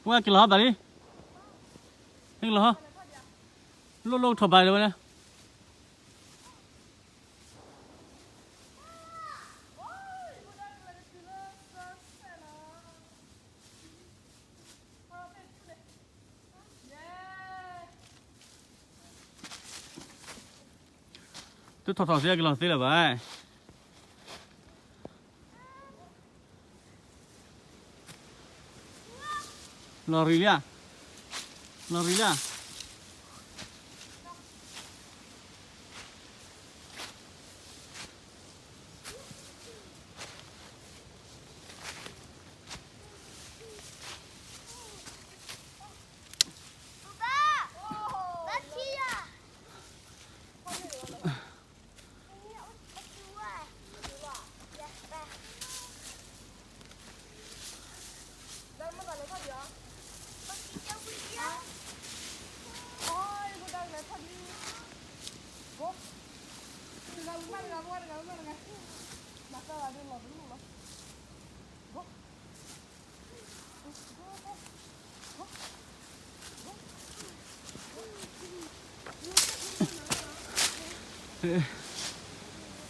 ဝဲက့ၤလီၤဟီဘၣ်လံ, ဟဲက့ၤလီၤဟီ, လိၣ်လိၣ်ကထီၣ်ဘၣ်လၢၤဝဲန့ၣ်. တထီၣ်ထီၣ်သ့ကလီၤသ့လၢၤဘၣ်. လီၤရံလံဧါ, လီၤရံလံဧါ.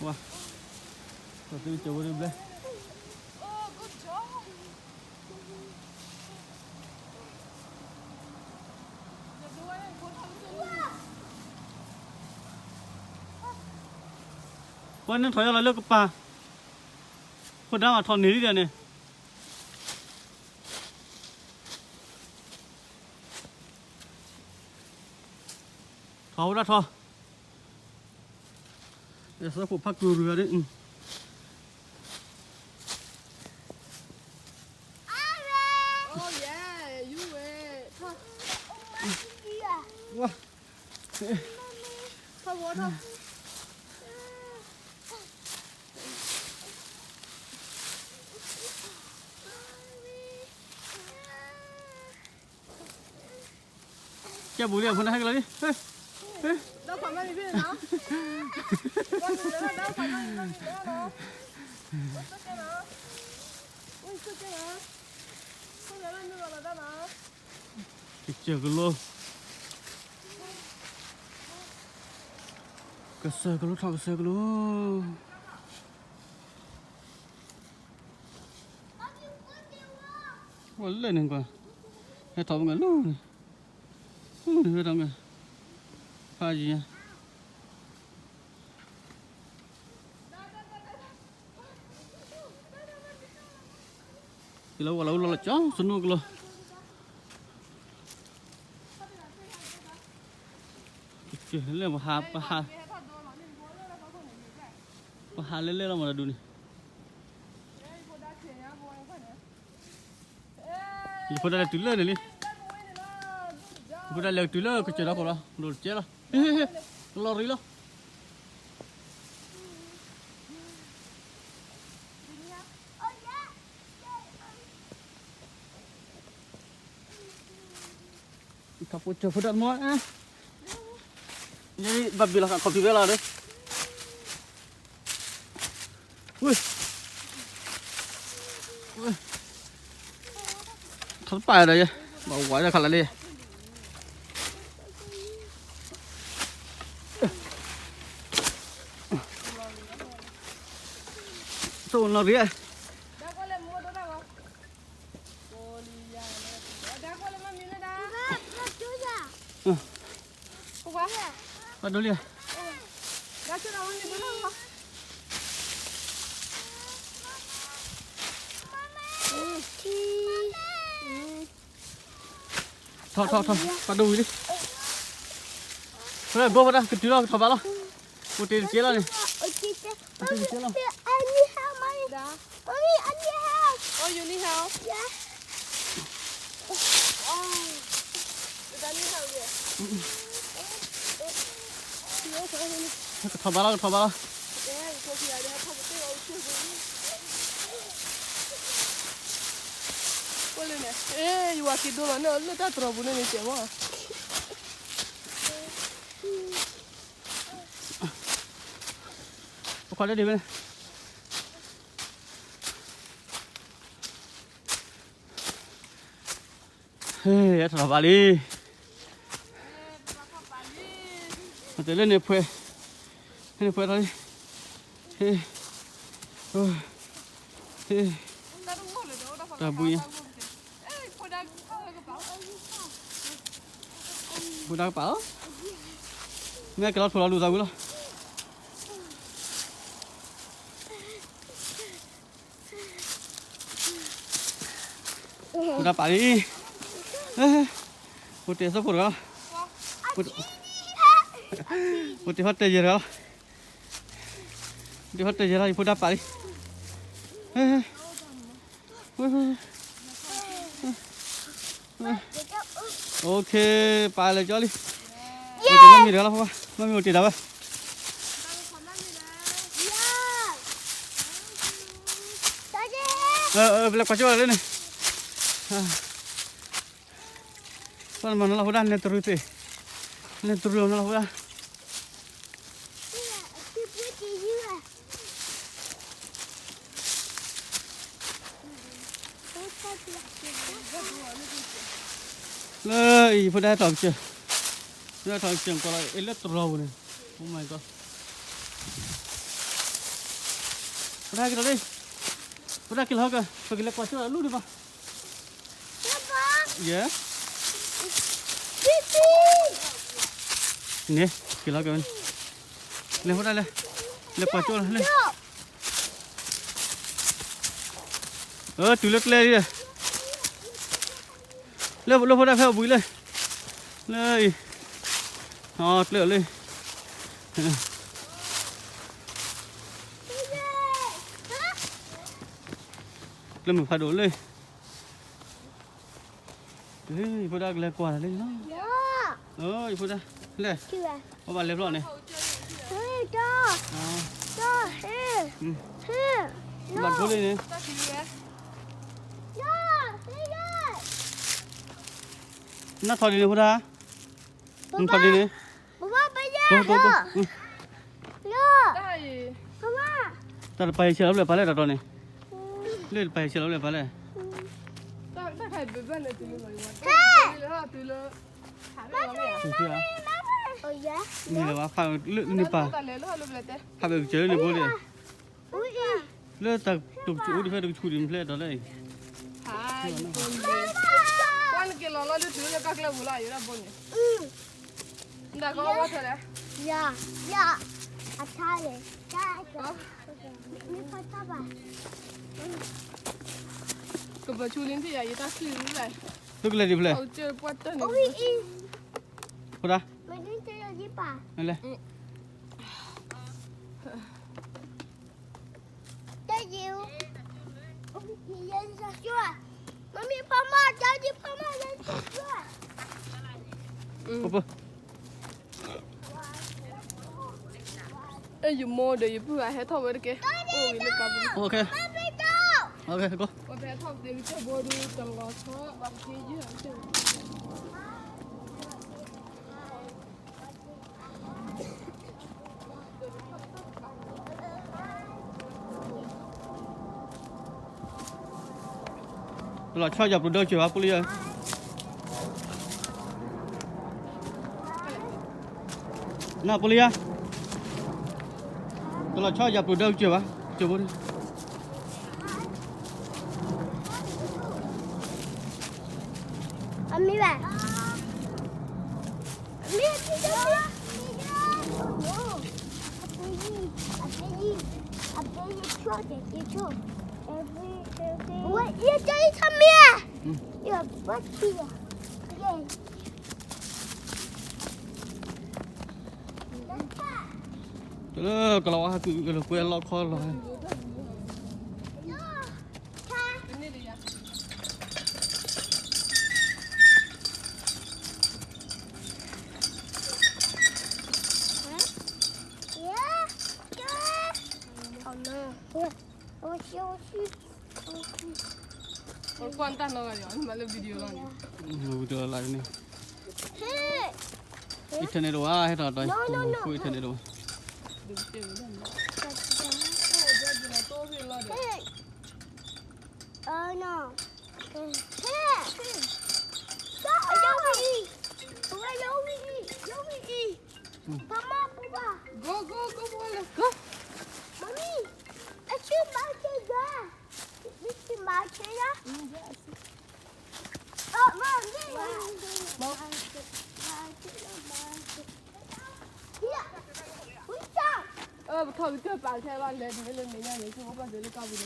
ဝါ, ကီၢ်သူကၠိၤဝဲဒၣ်ဘျဲၣ်. ပှၤန့ၣ်ထီၣ်ယါလီၤလၢကပၤ, ဖိဒါမးထီၣ်န့ၢ်လံဒီးန့ၣ်. ထီၣ်ဝဲဒၣ်ထီၣ်, အစၢဖိၣ်ဖးကုၢ်ရူၢ်ဂၤဒ်, ဝါ, ထီၣ်ဝဲထီၣ်. ကဲဘူးလံ အဖိနၢ်ဟဲကလီၤလံ, ဒီးခွါမ့ၢ်မံၤဖဲန့ၣ်နီၤ, ဒီးခွါမ့ၢ်မံၤဖဲန့ၣ်နီၤ, ကစၢၢ်ကလိ, ကစၢၢ်ကလိ ထီၣ်ကစၢၢ်ကလိ. ဝဲလဲၣ်န့ၣ်ကွၢ်, ဟဲထီၣ်မ့ၢ်ဂ့ၤလီၤန့ၣ်, ဟဲထီၣ်မ့ၢ်ဂ့ၤ, ဖးယံၤဧါ. ကလီၤဝဲလီၤလီၤလီၤကၠီ စနိကလီၤ, လဲၣ်ပဟး, ပဟး, ပဟးလဲၣ်လဲၣ်လီၤမးတဒူၣ်န့ၣ်. ယဖိဒါလဲၤတုၤလၢန့ၣ်လံ, ယဖိဒါလဲၤကတုၤလၢကစၢၢ်ဒီခိၣ်လီၤ, ဒိၣ်တကဲလီၤ, ကလီၤရံလီၤ. ထီၣ်ဖိကၠိဖိတၢ်မီ, ယဘၣ်ဘ့ၣ်လီၤဃာ်ခီၣ်ဖံးဝဲလီၤဒီး, ဝ့ၢ်, ထီၣ်တပၢ်ဒီးယဲ, ဘၣ်ဝဲဒၣ်ခးလၢလံ. ဆိၣ်နီၣ်ရံၣ်, ပှၤဒိလံ, ထီၣ်ထီၣ်ထီၣ်, ပှၤဒိဝံၤလံ, ဖဲဘိဖဲဒၣ်ကတုၤလီၤကထီၣ်ဘးလီၤ, အိၣ်တ့ၢ်တကဲလီၤန့ၣ်, အိၣ်တ့ၢ်တကဲလီၤ. Mommy, I need help. Yeah. Oh, I need help, yeah. ကထီၣ်ဘးလီၤ ကထီၣ်ဘးလီၤ. ကိးလၢန့ၣ်, အဲ ယဝၤက့ၤဒိလီၤန့ၣ် လၢတၢ်တြီၤပူၤန့ၣ်န့ၣ် ကဲမီၢ်, ပခွါလၢဒ်ဝဲန့ၣ်. ဟဲထီၣ်ပာ်လံ, တဲလၢန့ၣ်ဖှဲး, န့ၣ်ဖှဲးထီၣ်လံ, ဟဲ, ဟဲ, တၢ်ဘှံးညါ, ဖိဒါကပာ်လီၤ, မ့ၢ်ကလီၤထိၣ်လီၤလူၤသးဝံၤလီၤ. ဖိဒါပာ်လံ, ဖိတဲသီဖိတဂၤလီၤ, ဖိတဲဖီတဲယဲၢ်တဂၤလီၤ, ဖိတဲဖီတဲယဲၢ်လီၤ, ယဖိဒါပာ်လံ. โอเค ပာ်လၢကၠီလံ, အိၣ်တ့ၢ်မ့မ့ၢ်တဂၤလီၤ, မ့မ့ၢ်အိၣ်တ့ၢ်ဒၣ်ဝဲ, ပလဲၤကွၢ်ကၠီလၢန့ၣ်, ပှၤမၤနၤလီၤဖိဒါ လဲၤတရူးသ့ၣ်, လဲၤတရူးနၤလီၤဖိဒါ. လၢအံၤဖိဒါဟဲထီၣ်ကစၢၢ်, ဖိဒါဟဲထီၣ်ကစၢၢ် ကွၢ်လီၤအ့ၣ်လၢတရီပူၤန့ၣ်, Oh my god. ဖိဒါက့ၤလီၤလံ, ဖိဒါက့ၤလီၤဟီၣ်ကၢၢ် ပကလဲၤကွၢ်ကၠီလၢလူၢ်ဒံးဘၣ်. ယဲ, န့ၣ် က့ၤလီၤကၢၢ်, လဲၤဖိဒါလဲၤ, လဲၤကွၢ်ကၠီလၢ, တုၤလၢကျဲလံ, လၢဖိဒါဖဲအပူၤလံ, လၢအံၤ, ကျဲလံ, ကျဲမုၢ်ဖးဒိၣ်လံ. ယဖိဒါကလဲၤကွၢ်လံလီၤ, ယဖိဒါ, လဲၤ, ပဘၣ်လဲၤဖျီၣ်န့ၣ်, ဘၣ်ဖိလံန့ၣ်, နထီၣ်ဒ်န့ၣ်ဖိဒါ, နထီၣ်ဒ်န့ၣ်, တၢ်တပာ်ယဆဲးလီၤဘျဲၣ်ပာ်လဲၣ်တၢ်တီန့ၣ်, လၢတပာ်ယဆဲးလီၤဘျဲၣ်ပာ်လဲၣ်, မ့ၢ်လၢၤဝဲဖးလၢန့ၣ်ပၢ်, ဖးဘဲကစၢၢ်လၢန့ၣ်ဘိလံ, လၢတၢ်တိာ်ကစၢၢ်လၢန့ၣ်ဘိလံ, ဖးဘဲကစၢၢ်လၢန့ၣ်ဘိလံ, ပှၤနက့ၤလီၤလီၤလၢတုၤလၢကကျဲပူၤလီၤ ယဒၣ်ဘိန့ၣ်, နတၢ်ကီဝဲထီၣ်လဲၣ်, ယၤ, ယၤ, အဆါလဲၣ်, ကပၢၤဆူလံထံၣ်ယၤ ယတၢ်ချံၣ်လဲၣ်, လၢကလဲၤဒံးဖဲလဲၣ်, ဖိဒါ, လဲၤ အဲ ယမိၢ်ဒီးယပုၢ်ဂၤဟဲထီၣ်ဝဲတက့ၢ်, အိၣ်ဝဲလၢကါပူၤ, အိၣ်, ဝဲဖဲထီၣ်က့ၤကစၢၢ်ဘိဒုးတလီၤဆီ, တလီၤဆီယၤပျိဒၢကစၢၢ်ဘၣ် ပူလံယၤ, နပူလံယၤ, တလီၤဆီယၤပျိဒၢကစၢၢ်ဘၣ်, ကစၢၢ်ဘိဒုး, အမ့ၢ်ဘၣ်, အမ့ၢ်ဘၣ်, အပူယၤ, အပူယၤ, အပူယၤ, အပူယၤ, အပူယၤ, ဝဲ ယတဲယထမ့ၢ်, ယဘၣ်ထံၣ်ယၤ, တလၢကလီၤဝါဟးကုၢ်ကလီၤကွဲလီခီလီၤ, ကွၢ်တၢ်နီၢ်ဂၤဒံး မၤလၢ video လီၤန့ၣ်, video လီၤန့ၣ်, internet တအိၣ်ဝဲ ဟဲထီၣ်တီၤ, internet တအိၣ်ဝဲ. အနီၢ်, ဟဲ, ပထီၣ်ကစၢၢ်ပာ်ခဲဘၣ်လဲၤဒ်လၢမဲာ်ညါန့ၣ် ဆိကမိၣ်ဘၣ်စၢၤလၢကါပူၤ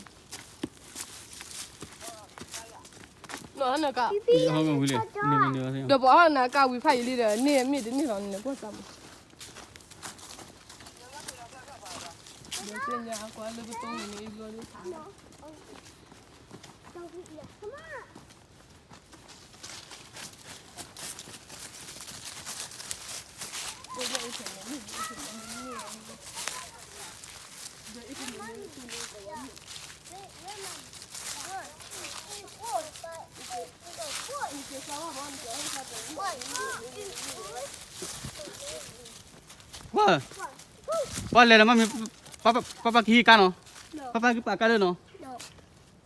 န့ၣ် နက ဒီးပှၤဟီၣ်နၤကါဝံၤဖးယံာ်လံဒီး န့ၢ်မ့ၢ်တန့ၢ်လီၤန့ၣ် ကွၢ်စးမး ဒီးသ့ၣ်ညါအကွၢ်လၢပတိၢ်န့ၣ် အံၤဘျီလၢ ပှၤလဲၤလီၤမ့ၢ် ပၢ်ပၢ်ကဟံးကါနီၤ, ပၢ်ပၢ်ကပာ်ကါလၢနီ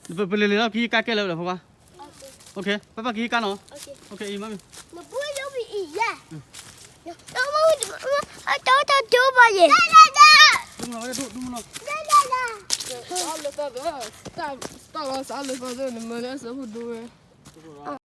ၤ, ပလဲၤလဲၤလီၤကဟံးကါကဲလၢလီၤ ပှၤ, ပၢ်ပၢ်ကဟံးကါနီၤ, အံၤမ့ၢ်, တၢ်တၢ်ဒိၣ်ဘၣ်ယဲၢ်, ဒိၣ်မလီၤဝဲဒၣ်ဒိၣ်ဒိၣ်မလီၤ, တၢ်လၢသီသၢ နမၤလၢအစၢဖိဒိဝဲ